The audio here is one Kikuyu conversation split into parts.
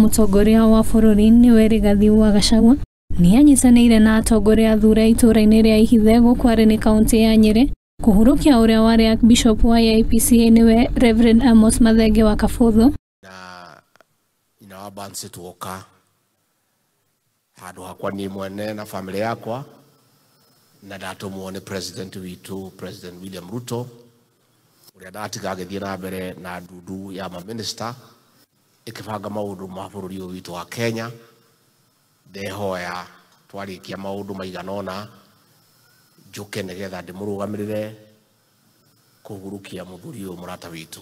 mũtongoria wa bũrũri nĩwe Rigathi wa Gachagua nĩanyitanĩire na atongoria athure itũũra-inĩ rĩa Ihithe gũkũ Arĩnĩ kaũntĩ ya Nyĩrĩ kũhurũkia ũrĩa warĩ Archbishop wa AIPCA nĩwe Reverend Amos Mathenge wa Kabuthu. Na nyina wa Bansi tuoka handũ hakwa niĩ mwene na family yakwa, na ndatũmwo nĩ president witũ President William Ruto ũrĩa ndatiga agĩthiĩ na mbere na ndundu ya maminista ĩkĩbanga maũndũ ma bũrũri ũyũ witũ wa Kenya. Ndehoya twarĩkia maũndũ maigana ũna njũke nĩgetha ndĩmũrũgamĩrĩre kũhurukia mũthuri ũyũ mũrata witũ.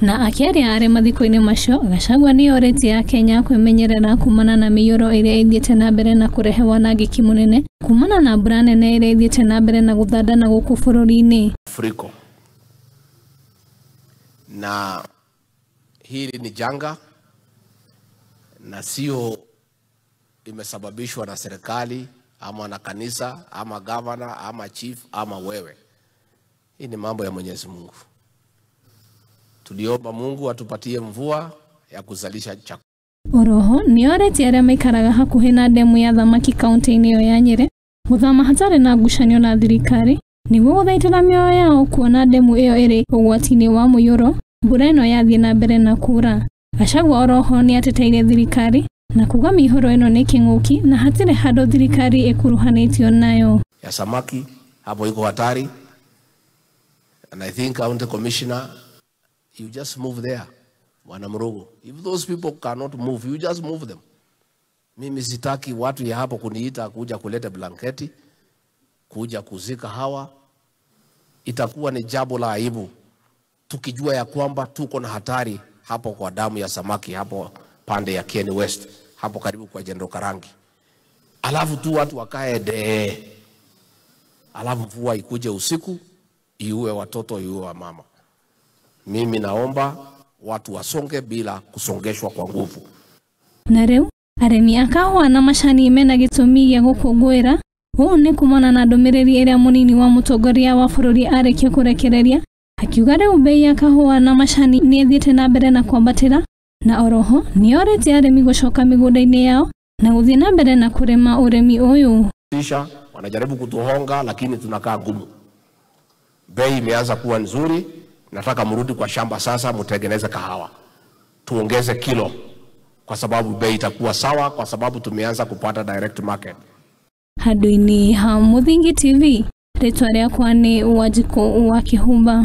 Na akĩaria arĩ mathiko-inĩ macio, Gachagua nĩ orĩtie Akenya kwĩmenyerera kumana na mĩiyũro ĩrĩa ĩthiĩte na mbere na kũrehe wanangĩki mũnene kumana na mbura nene ĩrĩa ĩthiĩte na mbere na gũthandana gũkũ bũrũri-inĩ. Mafuriko. Na hili ni janga na sio imesababishwa na serikali ama na kanisa ama governor ama chief ama wewe. Hii ni mambo ya Mwenyezi Mungu. Tuliomba Mungu atupatie mvua ya kuzalisha chakula. Oroho nĩorĩtie arĩa maikaraga hakuhĩ na ndemu ya thamaki kaunti-inĩ ĩyo ya Nyĩrĩ gũthama hatarĩ na ngucanio na thirikari nĩguo gũthaitĩra mĩoyo yao kuona ndemu ĩyo ĩrĩ ũgwati-inĩ wa mũiyũro mbura ĩno yathiĩ na mbere na kuura. Gachagua oroho nĩateteire thirikari na kuga mĩihũro ĩno nĩ kĩng'ũki na hatirĩ handũ thirikari ĩkuruhanĩtio nayo. Ya samaki hapo iko hatari, and I think county commissioner, you just move there, Bwana Mrugo. If those people cannot move, you just move them. Mimi sitaki watu ya hapo kuniita kuja kuleta blanketi, kuja kuzika hawa. Itakuwa ni jambo la aibu tukijua ya kwamba tuko na hatari hapo kwa damu ya samaki hapo pande ya Kieni West, hapo karibu kwa General Karangi. Alafu tu watu wakae de, alafu mvua ikuje usiku iue watoto iue wamama. Mimi naomba watu wasonge bila kusongeshwa kwa nguvu. Na rĩu arĩmi a kahũa na macani mena gĩtũmi gĩa gũkũngũĩra. Ũũ nĩ kumana na ndũmĩrĩri ĩrĩa mũnini wa mũtongoria wa bũrũri arĩkia kũrekereria akiuga rĩu bei ya kahũa na macani nĩ ĩthiĩte na mbere na kwambatĩra, na oroho nĩorĩtie arĩmi gũcoka mĩgũnda-inĩ yao na gũthiĩ na mbere na kũrĩma ũrĩmi ũyũ. Kisha wanajaribu kutuhonga, lakini tunakaa ngumu. Bei imeanza kuwa nzuri. Nataka mrudi kwa shamba sasa, mtengeneze kahawa, tuongeze kilo, kwa sababu bei itakuwa sawa, kwa sababu tumeanza kupata direct market. Handũ-inĩ ha Mũthingi TV, rĩtwa rĩakwa nĩ Wanjikũ wa Kĩhumba.